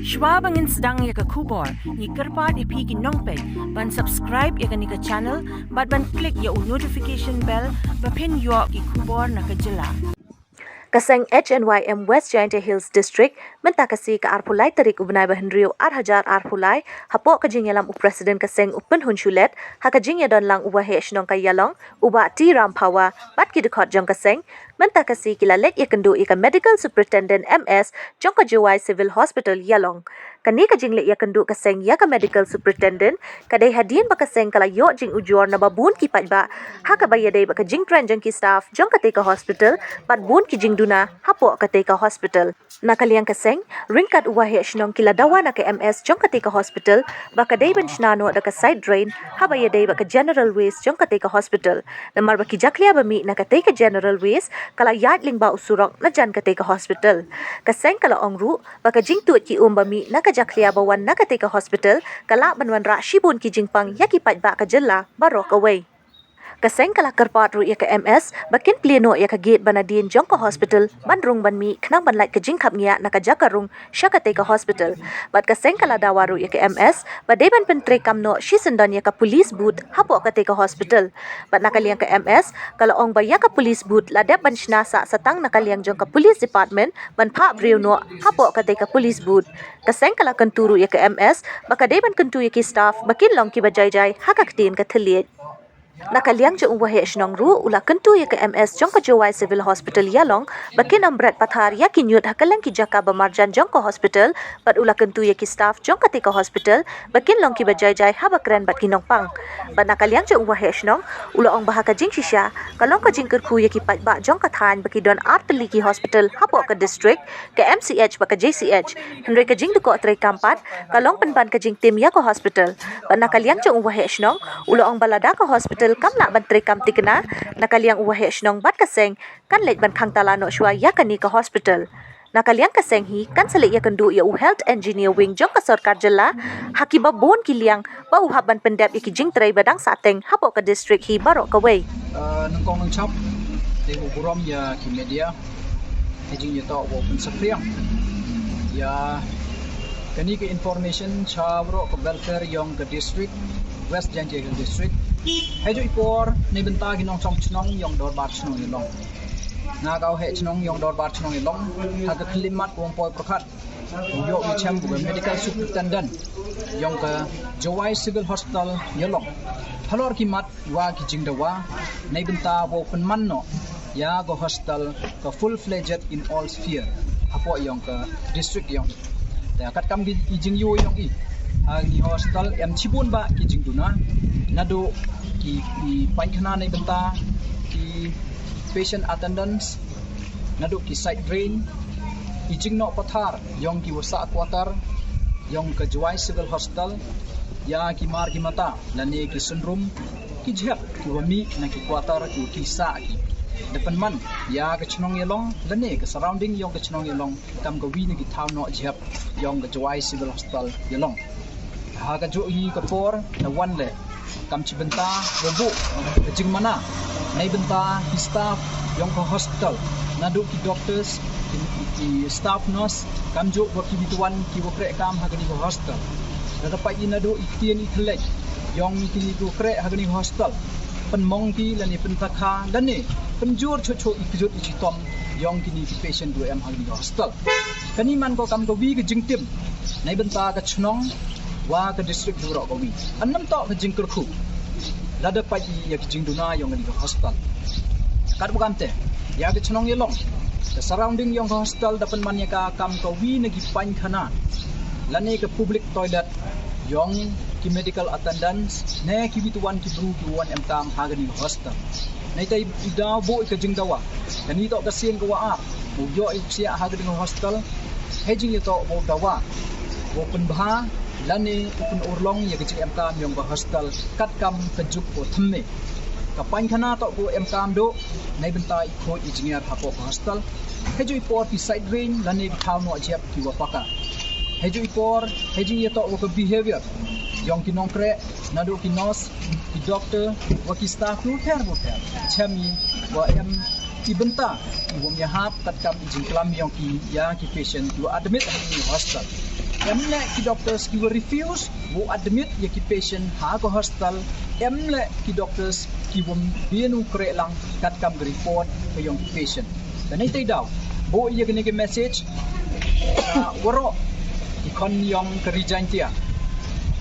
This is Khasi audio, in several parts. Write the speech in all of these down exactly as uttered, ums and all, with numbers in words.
Shwa ba ngin sdang ïa ka khubor, ngi kyrpad ïa phi ki nongpeit ban subscribe ïa kane ka channel bad ban click ïa u notification bell ba phin ïoh ki khubor na ka jylla. Ka seng H N Y M West Jaintia Hills District mynta ka sngi ka arphew lai tarik u bnai ba hynriew ar hajar arphew lai, hapoh ka jingïalam u President ka seng u Pynhun Shulet, ha ka jingïadon lang u Waheh Shnong ka Ïalong, u Bah T Ram Phawa, bad ki dkhot jong ka seng, mynta ka sngi ki la leit ïakynduh ïa ka Medical Superintendent M S jong ka Jowai Civil Hospital Ïalong. Kane ka jingleit ïakynduh ka seng ïa ka Medical Superintendent ka dei hadien ba ka seng ka la ïoh jingujor na ba bun ki paidbah ha kaba ïadei bad ka jingkren jong ki staff jong katei ka hospital bad bun ki jingduna hapoh katei ka hospital. Na ka liang ka seng, ryngkat u Waheh Shnong, ki la dawa na ka M S jong katei ka hospital ba ka dei ban shna noh da ka side drain haba ïadei bad ka general waste jong katei ka hospital, namar ba ki jakhlia ba mih na katei ka general waste ka la ïaid lyngba u surok na jan katei ka hospital. Ka seng ka la ong ruh ba ka jingtuid ki um ba mih na ka jakhlia ba wan na katei ka hospital ka lah ban wanrah shibun ki jingpang ïa ki paidbah ka jylla baroh kawei. Ka seng ka la kyrpad ruh ïa ka M S ba kin plie noh ïa ka gate ba nadien jong ka hospital ban rung ban mih, khnang ban lait ka jingkhapngiah na ka jaka rung sha katei ka hospital. Bad ka seng ka la dawa ruh ïa ka M S ba dei ban pyntreikam noh shisyndon ïa ka police booth hapoh katei ka hospital. Bad na ka liang ka M S ka la ong ba ïa ka police booth la dep ban shna sah sa tang na ka liang jong ka police department ban phah briew noh hapoh katei ka police booth. Ka seng ka la kyntu ruh ïa ka M S ba ka dei ban kyntu ïa ki staff ba kin long kiba jai jai ha ka ktien ka thylliej. Na ka liang jong u Waheh Shnong ruh, u la kyntu ïa ka M S jong ka Jowai Civil Hospital Ïalong ba kin ym bret pathar ïa ki ñiut ha kylleng ki jaka ba marjan jong ka hospital, bad u la kyntu ïa ki staff jong katei ka hospital ba kin long kiba jai jai haba kren bad ki nongpang. Bad na ka liang jong u Waheh Shnong, u la ong ba ha ka jingshisha ka long ka jingkyrkhu ïa ki paidbah jong ka thaiñ ba ki don artylli ki hospital hapoh ka district, ka M C H bad ka J C H. Hynrei ka jingdukoh treikam pat ka long pynban ka jingtim ïa ka hospital. Bad na ka liang jong u Waheh Shnong, u la ong ba lada ka hospital kam lah ban treikam thikna, na ka liang u Waheh Shnong bad ka seng kan leit ban khang tala noh shuwa ïa kane ka hospital. Na ka liang ka seng hi kan sa leit ïakynduh ïa u Health Engineer Wing jong ka sorkar jylla ha kiba bun ki liang ba u hap ban pyndep ïa ki jingtrei ba dang sahteng hapoh ka district hi baroh kawei. Uh, nyngkong nyngshap, te u burom ïa ki media. Ka jingïatoh wow pynsaphriang ïa kane ka information sha baroh ka welfare ïong ka district, West Jaintia Hills District. Hei ju i por, na bynta ki nongshong shnong ïong dorbar shnong Ïalong, nga ka Waheh Shnong ïong dorbar shnong Ïalong, ha ka khyllipmat ka wang poi pyrkhat, u ïoh u chem u ka medical superintendent ïong ka Jowai Civil Hospital Ïalong. Halor ki mat wa ki jingdawa, na bynta wow pynman noh ïa ka hospital ka full fledged in all sphere hapoh ïong ka district ïong. Te katkam ki jingïohi ïong i, ha kane ka hospital em shibun bah ki jingduna, naduh ki, ki painkhana na bynta ki patient attendance, naduh ki side drain, ki jingnoh pathar ïong ki wa sah quarter ïong ka Jowai Civil Hospital, ïa ki mar ki mata lane ki sunrum, ki jhep ki wa mih na ki quarter ki wa ki sah ki. Da pynman ïa ka shnong Ïalong lane ka surrounding ïong ka shnong Ïalong kam ka wi na ki thaw noh jhep ïong ka Jowai Civil Hospital Ïalong. Ha ka juh hi ka por, na wan leh kam shi bynta wow buh ka jingmana na bynta ki staff ïong ka hospital, naduh ki doctors, ki, ki staff nurse, kamjuh wa ki bituan ki wa kreh kam ha kane ka hospital. Lada peit i naduh i ktien i thylliej ïong kine ki wa kreh ha kane ka hospital, pynmong ki lane pyntakha lane pynjur chuh chuh i kjut i chitom ïong kine ki patient wa em ha kane ka hospital. Kane man ko kam ka wi ka jingtim na bynta ka shnong wa ka district baroh ka wi. Ym toh ka jingkyrkhu lada peit i ïa ka jingduna ïong kane ka hospital. Katba kam te, ïa ka shnong Ïalong, ka surrounding ïong ka hospital da pynman ïa ka kam ka wi na ki painkhana lane ka public toilet ïong ki medical attendants ne ki bituan ki bru ki wan em kam ha kane ka hospital. Neitai i daw buh i ka jingdawa, kane toh ka sien ka wa ar u ïoh i psiah ha kane ka hospital. Hei jingïatoh wow dawa, wow pynbha lane u pynurlong ïa ka jingem kam ïong ka hospital katkam ka juk ka thymme. Ka painkhana toh ka em kam duh na bynta i khuid i jingïar hapoh ka hospital. Hei ju i por ki side drain lane ki thaw noh jhep ki wa paka. Hei ju i por, hei jingïatoh wa ka behavior ïong ki nongkreh, naduh ki nurse, ki doctor, wa ki staff wa pher wa pher. Chem i wa em i bynta i wa ym ïahap katkam i jingklam ïong ki ïa ki patient wa admit ha kane ka hospital. Em leh ki doctors ki wa refuse wow admit ya ki patient ha ka hospital. Em leh ki doctors ki wa bynta u kreh lang katkam ka report ka yong ki patient. Te neitei daw, buh ya kane ka message sa waroh ki khon yong ka Ri Jaintia.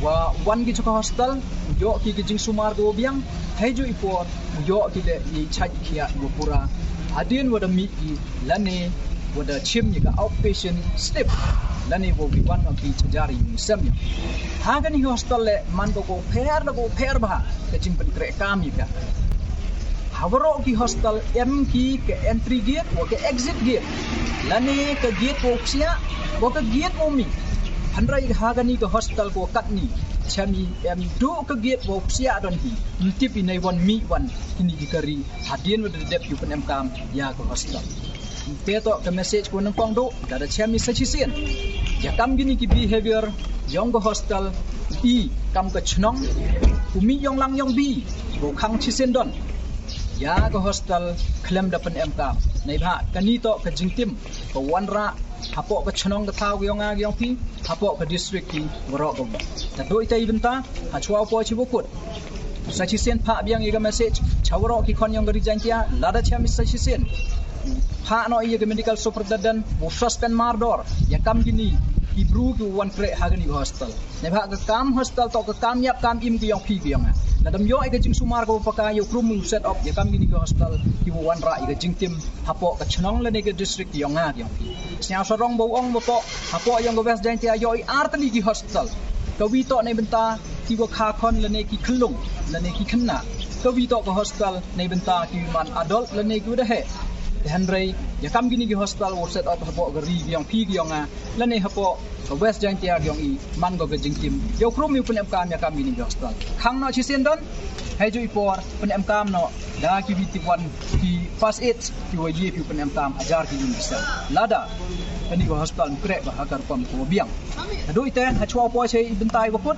Wa wan ki cha ka hospital, yoh ki ka jingsumar ka wa biang, hei ju i por, yoh ki leh i chait ki ya wa pura. Hadien wa da mih ki, lane wa da chim ya ka outpatient slip, lane wa wi wan ki chajar i sem ya. Ha kani hospital leh man ko ko pher da ko pher bha ka jingpynkreh kam ya ka. Ha waroh ki hospital em ki ka entry gate wa ka exit gate, lane ka gate wa psiah wa ka gate wa mih. Hynrei ha kani ka hospital ko katni, chami em du ka gate wa psiah don hi. Mtip i nei wan mih wan kini ki kari hadien wa da dep yu pynemkam ya ka hospital. Te to ka message ko nangkong du, da da chami sa chisien ya kam kini ki behavior yong ka hospital. I kam ka chnong, u mih yong lang yong bi, ko khang chisien don ya ka hospital khlem da pynemkam. Neibha kani to ka jingtim ka wanrah hapoh ka chnong ka thaw ka yong nga ka yong phi, hapoh ka district ki waroh ka. Ta doi ta i bynta ha chwa u poi chi wa kut. Sa chisien pha biang ya ka message cha waroh ki khon yong ka Ri Jaintia, lada chami sa chisien pha no ya ka medical superintendent, wa suspend mardor ya kam kini ki bru ki wan kreh ha kani ka hospital. Neibha ka kam hospital to ka kam yap kam im ki yong phi ki yong nga. Lada yoh ya ka jingsumar ka wa paka yoh krum u set up ya kam kini ka hospital ki wa wanrah ya ka jingtim hapoh ka chnong lane ka district yong nga yong phi. Sñiaw sarong ba u ong ba poh hapoh yong ka West Jaintia yoh i artylli ki hospital. Ka wi to neibynta ki wa kha khon lane ki khyllung lane ki khynnah. Ka wi to ka hospital neibynta ki man adult lane ki wa da heh. Te hynrei ya kam kini ki hospital wa set up hapoh ka ri yong phi ki yong nga, lane hapoh ka West Jaintia yong i, man ko ka jingtim yoh krum yu pynemkam ya kam kini ki hospital. Khang no chisien don, hei ju i por pynemkam no da ki wi ti wan ki first aid ki wa ye phi pynemkam ajar ki wi sa. Lada kani ka hospital kreh ba ha ka rukom ko biang. Ka doi te ha chwa u poi chi i bynta i wa kut.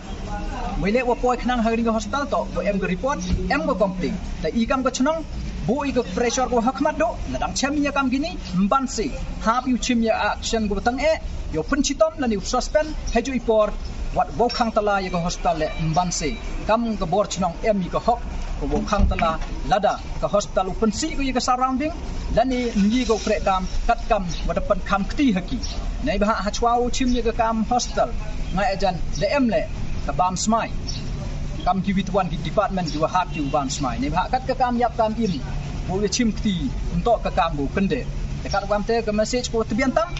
Mai leh wa poi khnang ha kani ka hospital to wa em ka report, em ka complaint. Ta i kam ka chnong, buh i ka pressure ko ha khmat du, lada dang chim ya kam kini, mban si. Hap yu chim ya action ko tang eh, yoh pynchitom lane u suspend, hei ju i por, wat wow khang tala ya ka hospital leh mban si. Kam ka bor chnong em i ka hok ka wow khang tala, lada ka hospital u pynsih ko ya ka surrounding, lane ngi ko kreh kam katkam wa da pynkham kti ha ki. Neibha ha chwa u chim ya ka kam hospital, nga ejan da em leh ka bam smai. Kam ki wi ti wan ki department ki wa hap ki u bam smai. Neibha kat ka kam yap kam im, wow ya chim kti, nto ka kam wow kyndeh. Te kat kam te ka message ko tbian tam,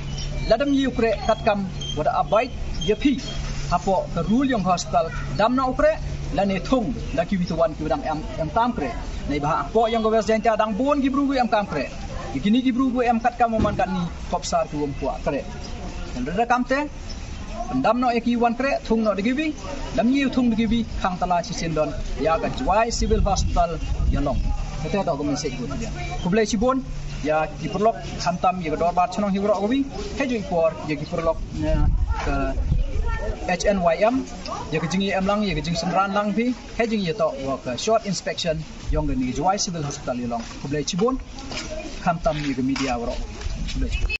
lada ym yoh kreh katkam wa da abide ya phi hapoh ka rule yong ka hospital, dam no u kreh, lane thung da ki wi ti wan ki wa dang em, em kam kreh. Neibha hapoh yong ka West Jaintia dang bun ki bru ki em kam kreh. Ki kini ki bru ki em katkam wa man katni, khop sar ki wa ym kwah kreh. Te lada kam te pyndam no ya ki wan kreh, thung no da ki wi, lada ym yoh thung da ki wi, khang tala chisien don ya ka Jowai Civil Hospital ya long. Kata to ka message ko tbian. Khublei chibun ya ki paralok, khamtam ya ka dorbar chnong hi waroh ka wi, hei ju i por ya ki paralok na ka H N Y M, ya ka jingyaem lang, ya ka jingsynran lang phi, hei jingyato wa ka short inspection yong kani ka Jowai Civil Hospital ya long. Khublei chibun, khamtam ya ka media waroh. Khublei chibun.